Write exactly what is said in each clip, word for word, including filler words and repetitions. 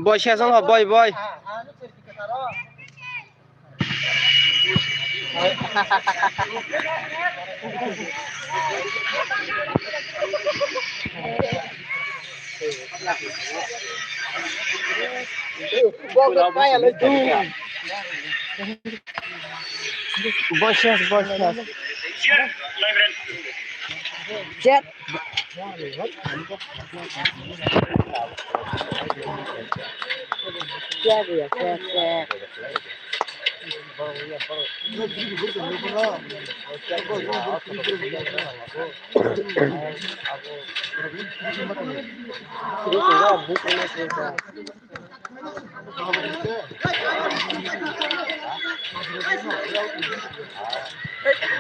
Boy, sesong ho, boy, boy. Boy, ses, boy, ses. Chat.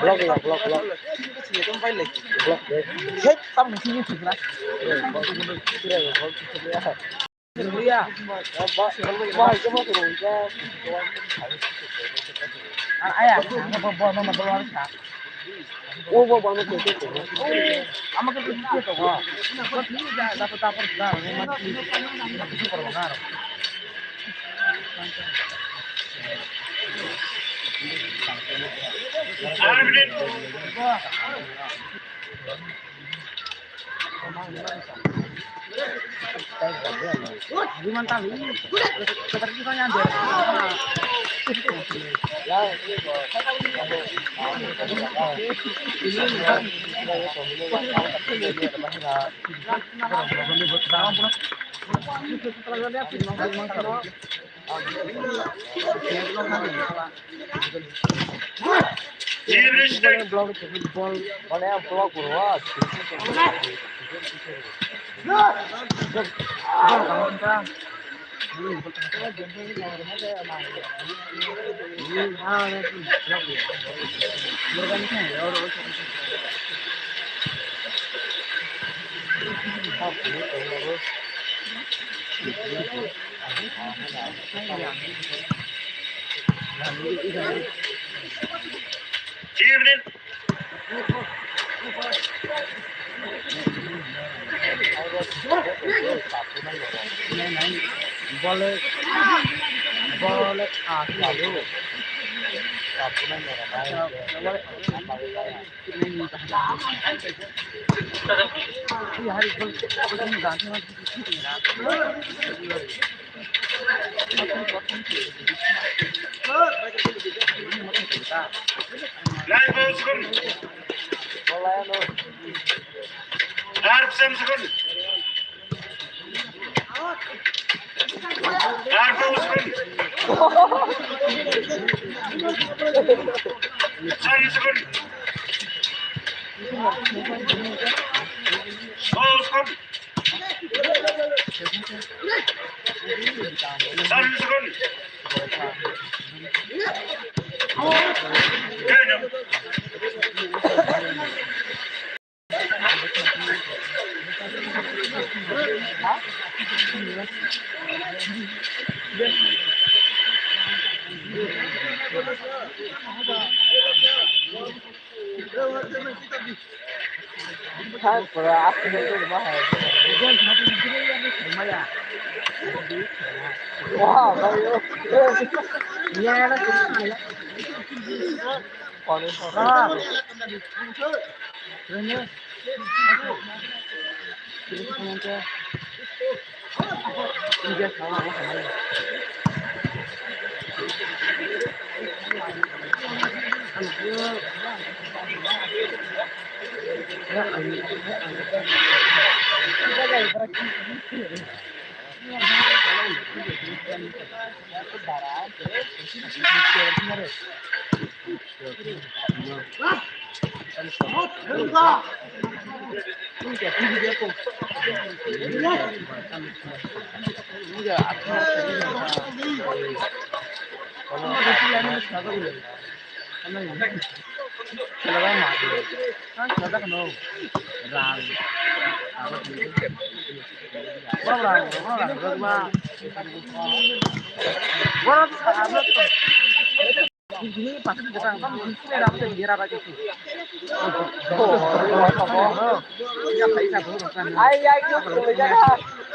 Block, block, block, block. Block, block. Hey, tam sini tu lah. Aya, bo bo bo ma bo sa. O bo bo ma ko ko. Ama ko ko ko. Ko ni da da da da da. Evening. Bole, bole, ah, lalu. Nine balls gone. Arp Samsung. Arp Samsung. Samsung. Samsung.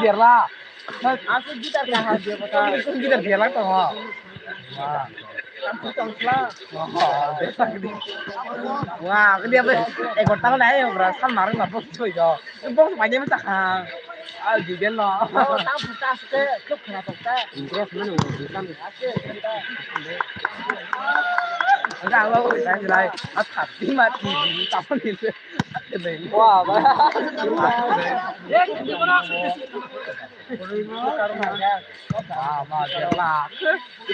Biarlah. Aku gitar kahar dia kota. Gitar biarlah kok. Wah. Aku tongkla. Wah, dia apa? Eh, kota mana ya, berasal maring apa sih itu? Bong sepanjang macam. Ah, juga no. Oh, tak putas ke, cuk kena putas. Terus mana? Bukan. Enggak, lo saya nilai. Ah, tapi mati. Tahu nih. Wah, bah. Wah, bah, jelas.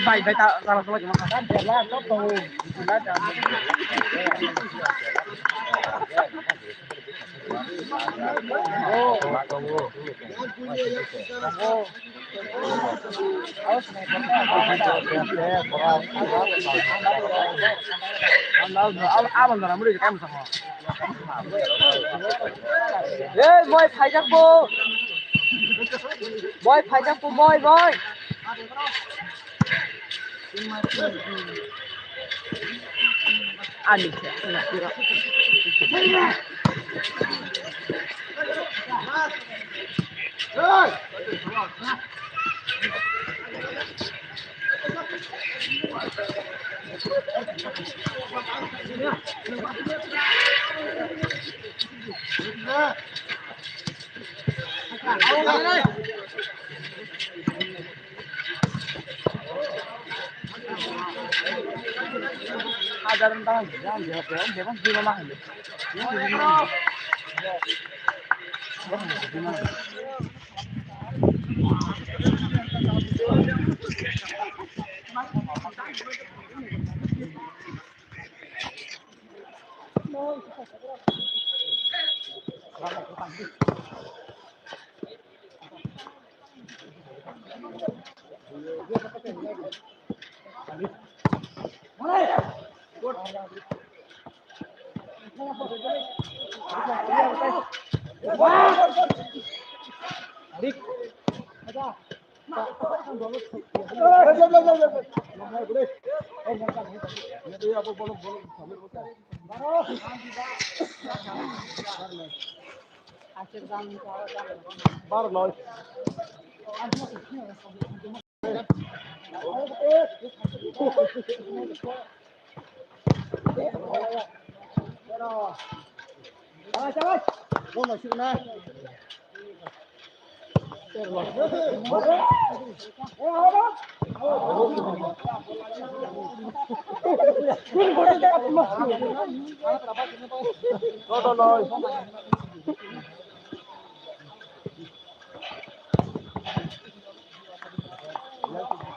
Bai, bai, tak salah, salah, cuma kan jelas, tak tahu. Jelas, jelas. Ei, boi, phaijak bo. Boi, phaijak bo, boi, boi. Ani khe.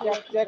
Check, check.